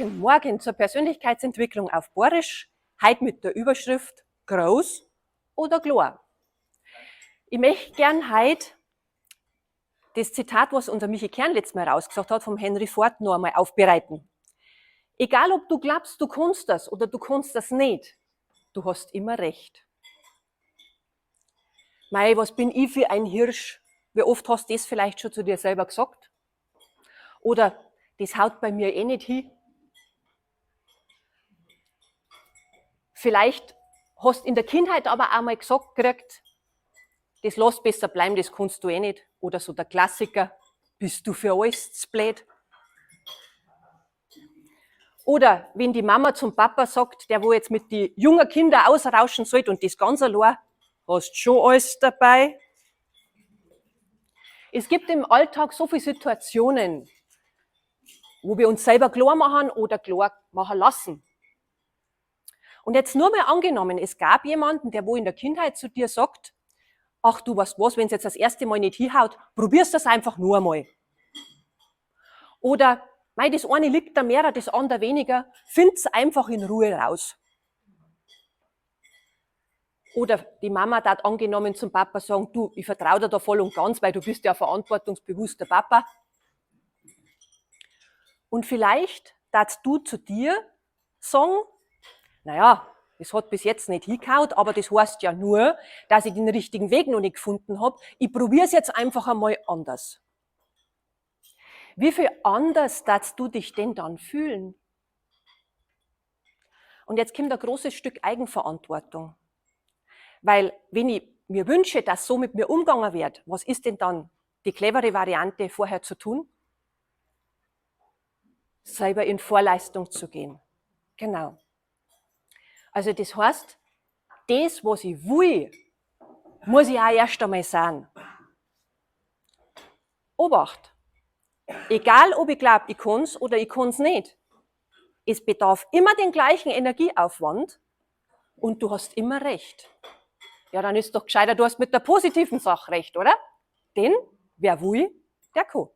Guten Morgen zur Persönlichkeitsentwicklung auf Boarisch, heute mit der Überschrift Groß oder Klor. Ich möchte gern heute das Zitat, was unser Michi Kern letztes Mal rausgesagt hat, vom Henry Ford noch einmal aufbereiten. Egal, ob du glaubst, du kannst das oder du kannst das nicht, du hast immer recht. Mei, was bin ich für ein Hirsch? Wie oft hast du das vielleicht schon zu dir selber gesagt? Oder das haut bei mir eh nicht hin. Vielleicht hast in der Kindheit aber auch mal gesagt gekriegt, das lass besser bleiben, das kannst du eh nicht. Oder so der Klassiker, bist du für alles zu blöd? Oder wenn die Mama zum Papa sagt, der wo jetzt mit die jungen Kinder ausrauschen sollte und das ganz allein, hast schon alles dabei? Es gibt im Alltag so viele Situationen, wo wir uns selber klar machen oder klar machen lassen. Und jetzt nur mal angenommen, es gab jemanden, der wo in der Kindheit zu dir sagt, ach du weißt was, wenn es jetzt das erste Mal nicht hinhaut, probierst das einfach nur einmal. Oder, mei, das eine liegt da mehr, das andere weniger, find's einfach in Ruhe raus. Oder die Mama hat angenommen zum Papa sagen, du, ich vertraue dir da voll und ganz, weil du bist ja verantwortungsbewusster Papa. Und vielleicht darfst du zu dir sagen, naja, das hat bis jetzt nicht hingehauen, aber das heißt ja nur, dass ich den richtigen Weg noch nicht gefunden hab. Ich probier's jetzt einfach einmal anders. Wie viel anders darfst du dich denn dann fühlen? Und jetzt kommt ein großes Stück Eigenverantwortung. Weil wenn ich mir wünsche, dass so mit mir umgegangen wird, was ist denn dann die clevere Variante vorher zu tun? Selber in Vorleistung zu gehen. Genau. Also das heißt, das, was ich will, muss ich auch erst einmal sein. Obacht! Egal, ob ich glaub, ich kann's oder ich kann's nicht. Es bedarf immer den gleichen Energieaufwand und du hast immer recht. Ja, dann ist doch gescheiter, du hast mit der positiven Sache recht, oder? Denn wer will, der kann.